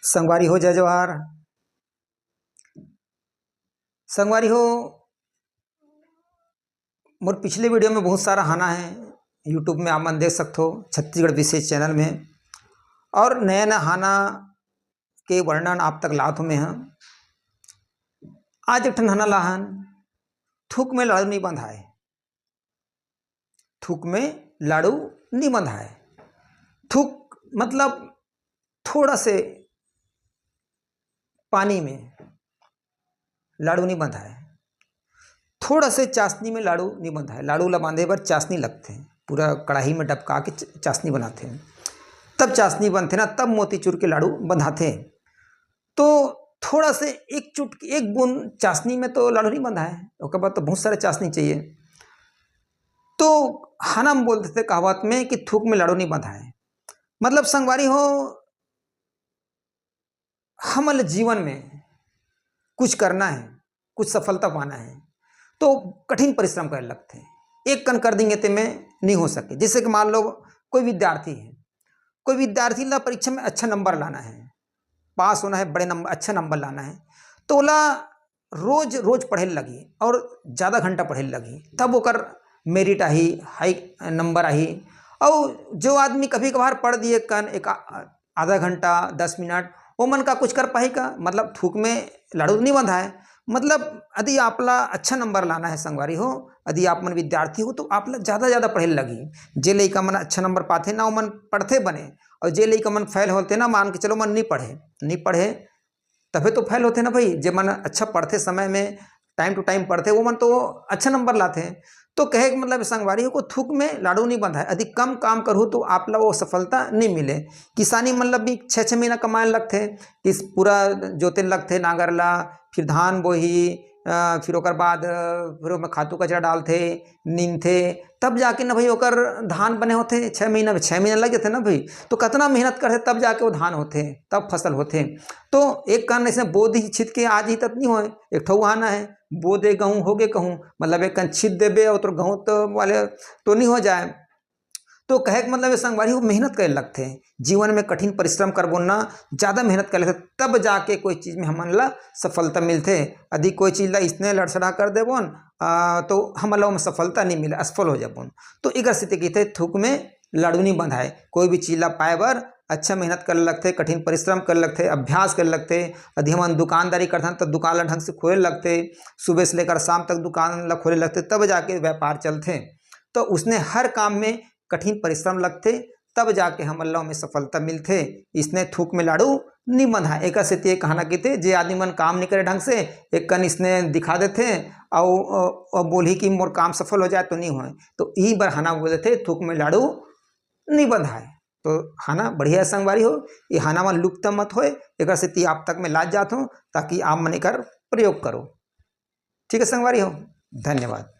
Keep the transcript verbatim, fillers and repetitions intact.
संगवारी हो, जय जोहार। संगवारी हो, मोर पिछले वीडियो में बहुत सारा हाना है, YouTube में आप मन देख सकथो, छत्तीसगढ़ विशेष चैनल में। और नया नया हाना के वर्णन आप तक लात हूँ मैं। हाँ, आज एक ठन हाना लाहन, थूक में लाड़ू नहीं बंधाए। थूक में लाड़ू नहीं बंधाए। थूक मतलब थोड़ा से पानी में लाड़ू नहीं बंधाए, थोड़ा से चाशनी में लाड़ू नहीं बंधाए। लाड़ू ला बांधे बर चाशनी लगथे, पूरा कढ़ाई में डबका के च-, चाशनी बनाथे, तब चाशनी बनथे ना, तब मोतीचूर के लाड़ू बंधाथे। तो थोड़ा से एक चुटकी, एक बूंद चाशनी में तो लाड़ू नहीं बंधाए, ओकर बाद तो बहुत सारे चाशनी चाहिए। तो हाना में बोल देथे कहावत में कि थूक में लाड़ू नहीं बंधाए। मतलब संगवारी हो, हमन ल जीवन में कुछ करना है, कुछ सफलता पाना है, तो कठिन परिश्रम करे लगथे। एक कन कर देंगे ते में नहीं हो सके। जैसे कि मान लो कोई विद्यार्थी है, कोई विद्यार्थी ला परीक्षा में अच्छा नंबर लाना है, पास होना है, बड़े नंबर, अच्छा नंबर लाना है, तो ओला रोज रोज पढ़े लगही और ज़्यादा घंटा पढ़े लगही, तब ओकर मेरिट आही, हाई नंबर आही। और जो आदमी कभी कभार पढ़ दिए कन एक आ-, आधा घंटा, दस मिनट, वो मन का कुछ कर पाही का? मतलब थूक में लाड़ू नहीं बंधा है। मतलब यदि आप ला अच्छा नंबर लाना है संगवारी हो, यदि आप मन विद्यार्थी हो, तो आप ला ज़्यादा ज़्यादा पढ़े लगही। जे लइका मन अच्छा नंबर पाथे ना, वो मन पढ़थे बने, और जे लइका मन फेल होथे ना, मान के चलो मन नहीं पढ़े, नहीं पढ़े, तभे तो फेल होथे ना भाई। जे मन अच्छा पढ़थे समय में, टाइम टू टाइम पढ़थे, वो मन तो अच्छा नंबर लाथे। तो कहे के मतलब संगवारी हो, को थूक में लाड़ू नहीं बंधा है। यदि कम काम करहू तो आप ला वो सफलता नहीं मिले। किसानी मन ला भी छः छः महीना कमाए लगथे, कि पूरा जोते लगथे नांगर ला, फिर धान बोही, अ, फिर ओकर बाद, अ, फिर ओमे खातू कचरा डालथे, नींदथे, तब जाके ना भाई ओकर धान बने होथे। छः महीना में, छः महीना लग जाथे ना भाई, तो कितना मेहनत करथे तब जाके वो धान होथे, तब फसल होथे। तो एक कन ऐसे बो दी छित के आज ही तक नहीं होए, एक ठो हाना है, बो दे गहूँ हो गे कहूँ, मतलब एक कन छित देबे और तोर गहूँ तो वाले तो नहीं हो जाए। तो कहे के मतलब ये संगवारी हो, मेहनत करे लगथे। जीवन में कठिन परिश्रम करबो ना, ज़्यादा मेहनत करे लगथे, तब जाके कोई चीज़ में हमन ला सफलता मिलथे। यदि कोई चीज़ ला इसने लड़सड़ा कर देबोन, आ, तो हमन ला ओमे सफलता नहीं मिले, असफल हो जाबोन। तो एकर सेती कहिथे थूक में लाड़ू नहीं बंधाए। कोई भी चीज़ ला पाए बर अच्छा मेहनत करे लगथे, कठिन परिश्रम करे लगथे, अभ्यास करे लगथे। यदि हमन दुकानदारी करथन तो दुकान ला ढंग से खोले लगथे, सुबह से लेकर शाम तक दुकान ला खोले लगथे, तब जाके व्यापार चलथे। तो उसने हर काम में कठिन परिश्रम लगथे, तब जाके हमन ला ओमे सफलता मिलथे। इसने थूक में लाड़ू नहीं बंधा। एकर सेती ये कहना कहिथे, जे आदमी मन काम नहीं करे ढंग से, एक कन इसने दिखा देथे, अउ, अउ, अउ बोलही कि मोर काम सफल हो जाए तो नहीं होए। तो यही बर हाना बोल देथे, थूक में लाड़ू नहीं बंधाए। तो हाना बढ़िया संगवारी हो, ये हाना मन लुप्त मत होए, एकर सेती आप तक में लात जात हो, ताकि आप मन एकर प्रयोग करो। ठीक है संगवारी हो, धन्यवाद।